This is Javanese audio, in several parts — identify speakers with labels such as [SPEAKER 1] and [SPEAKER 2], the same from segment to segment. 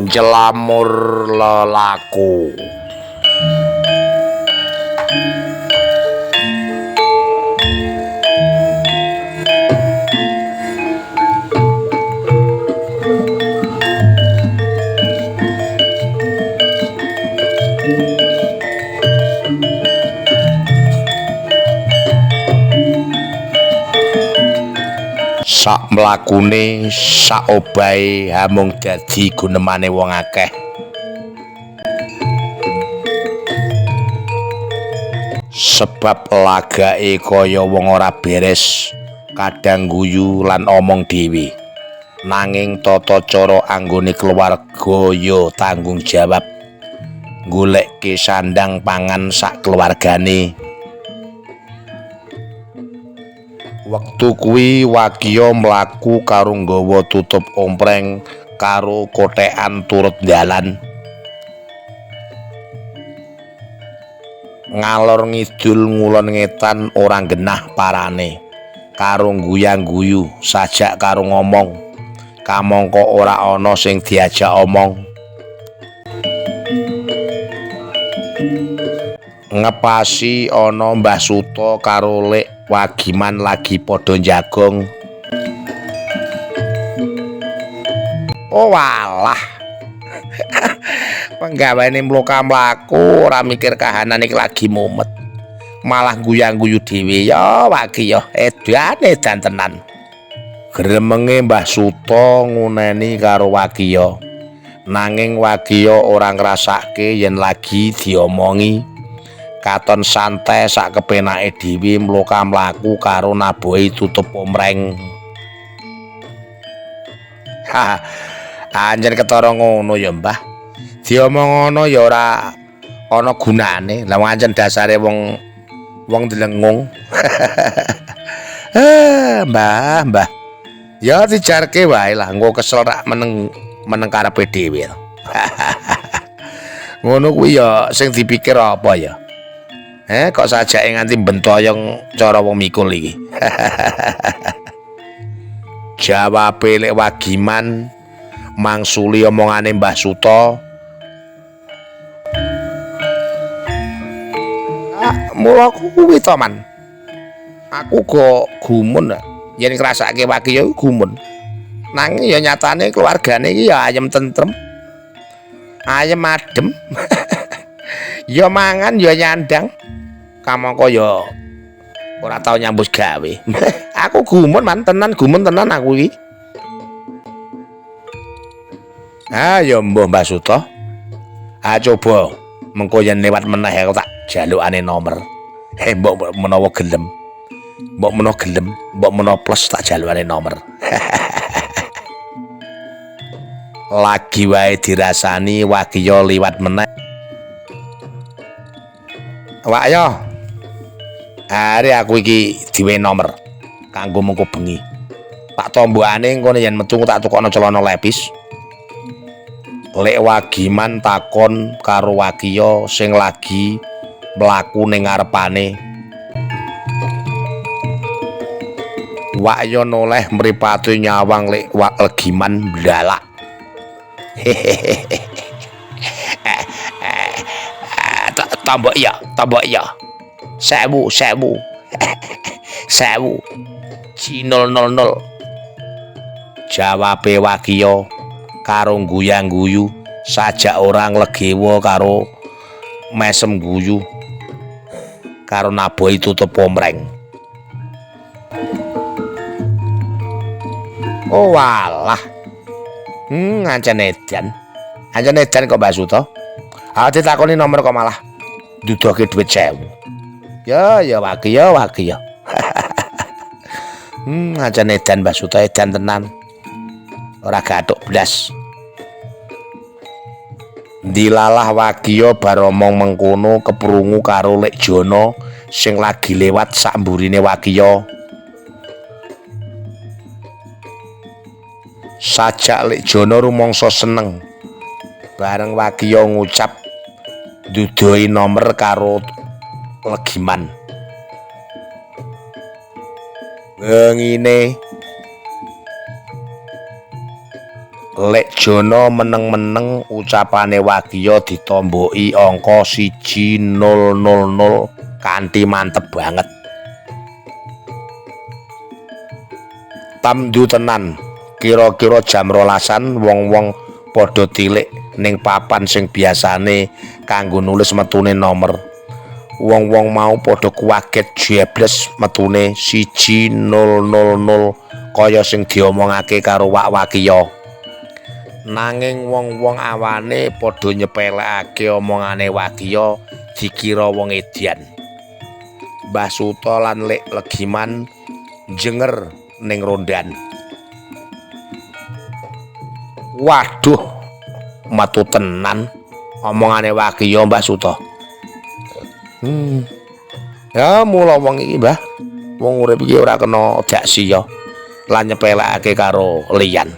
[SPEAKER 1] Njelamur lelaku. Sak mlakune sak obahe hamung dadi gunemane wong akeh. Sebab lagake kaya wong ora beres, kadang guyu lan omong dhewe. Nanging tata cara anggone keluarga ya tanggung jawab goleke sandang pangan sak keluargane. Wektu kuwi Wakiya mlaku karo nggawa tutup ompreng karo kothekan turut dalan. Ngalor ngidul ngulon ngetan ora genah parane. Karo guyang-guyu sajak karo ngomong. Kamangka ora ana sing diajak omong. Ngepasi ana Mbah Suto karo Lek Wagiman lagi padha njagong. Oh walah. Penggaweane mloka-mlaku ora mikir kahanan iki lagi mumet. Malah guyang-guyu dhewe ya Wagi ya edan edan tenan. Gremenge Mbah Suto nguneni karo Wagiya. Nanging Wagiya ora ngrasake yen lagi diomongi. Katon santai sak kepenake dhewe mloka-mlaku karo nabohi tutup omreng. Ha, anjen ketara ngono ya, Mbah. Diomong ngono ya ora ana gunane. Lah wong ancen dasare wong wong dlengung. Mbah, Mbah. Ya dijarke wae lah, engko kesel rak meneng meneng karepe dhewe. Ngono kuwi ya sing dipikir apa ya? Kok sajake nganti bentoyong cara wong mikul iki. Jawabe Lek Wagiman mangsuli omongane Mbah Suto. Ah, mula kuwi to, Man. Aku go gumun yen ngrasake Wagiya gumun. Nanging ya nyatane keluargane iki ya ayem tentrem. Ayem adem. Ya mangan ya nyandang. Kamangka ya ora tau nyambut gawe. Aku gumun, Man, tenan gumun tenan aku iki. Ah ya mbuh Mbah Suto. Ah coba mengko yen lewat meneh aku tak jalukane nomor. Mbok menawa gelem. Mbok menawa gelem, mbok menawa plus tak jalukane nomor. Lagi wae dirasani Wagiya liwat meneh. Wak yo. Are aku iki diwehi nomor kanggo mengko bengi. Tak tombokane engko yen metu tak tukokno celana lepis. Lek Wagiman takon karo Wagiya sing lagi mlaku ning ngarepane. Wakya noleh mripate nyawang Lek Wagiman mblalak. Tombok ya, tombok ya. 1000, 1000. 1000. G000. Jawabe Wagiya karo guyang-guyu sajak ora nglegewa karo mesem guyu karo nabohi tutup omreng. Oh walah. Ancen edan. Ancen edan kok Mbah Suto. Ah ditakoni nomor kok malah dudoke dhuwit 1000. Ya ya Wagiya, Wagiya. Ancen edan Mbah Suto, edan tenan. Ora gathuk blas. Dilalah Wagiya bar omong mengkono keprungu karo Lek Jono sing lagi lewat sak mburine Wagiya. Sajak Lek Jono rumangsa seneng. Bareng Wagiya ngucap dudohi nomor karo Legiman. Wengine Lek Jono meneng-meneng ucapane Wakiya ditomboki angka 1000 kanthi mantep banget. Tamdu tenan, kira-kira jam 12-an wong-wong padha tilik ning papan sing biasane kanggo nulis metune nomer. Wong-wong mau padha kuwaget jebles metune 1000 kaya sing diomongake karo Wak Wakiya. Nanging wong-wong awane padha nyepelekake omongane Wakiya dikira wong edian. Mbah Suto lan Lek Legiman njenger ning rondan. Waduh, metu tenan omongane Wakiya Mbah Suto. Ya mula wong iki, Mbah, wong urip iki ora kena dak siya lan nyepelekake karo liyan.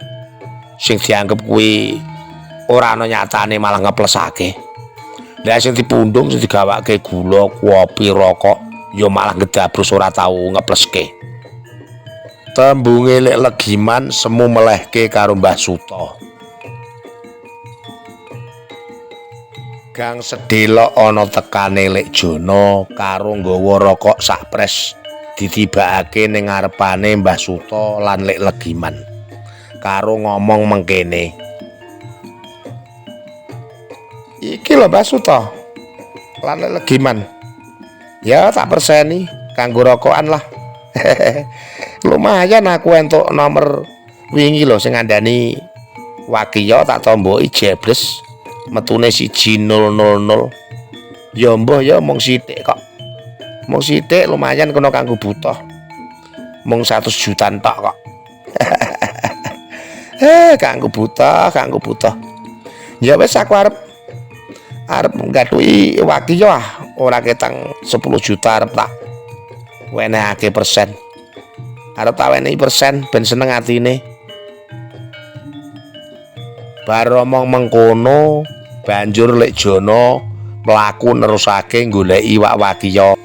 [SPEAKER 1] Sing dianggep kuwi ora ana nyatane malah ngeplesake. Lah sing dipundhung sing digawake gula, kopi, rokok ya malah ngedabrus ora tau ngepleske. Tembunge Lek Legiman semu melehke karo Mbah Suto. Gang sedelok ana tekane Lek Jono karo nggawa rokok sak pres ditibakake ning ngarepane Mbah Suto lan Lek Legiman. Karo ngomong mengkene. Iki lho Mbah Suto lan Lek Legiman. Ya tak perseni kanggo rokokan lah. Lumayan aku entuk nomor wingi lho sing ngandani Wakiya tak tomboki jebles metune 1000. Ya mbah ya mung sithik kok. Mung sithik lumayan kena kanggo butuh. Mung 100 juta tok kok. Kanggo butuh, kanggo butuh. Ya wis aku arep nggathuki Wakiya ah, ora ketang 10 juta arep tak wenehake persen. Arep tak wenehi persen ben seneng atine. Bar omong mengkono, banjur Lek Jono mlaku nerusake goleki Wak Wakiya.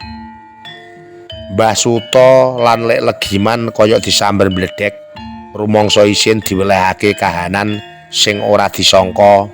[SPEAKER 1] Mbah Suto lan Lek Legiman kaya disamber bledek, rumangsa isin diwelehake kahanan sing ora disangka.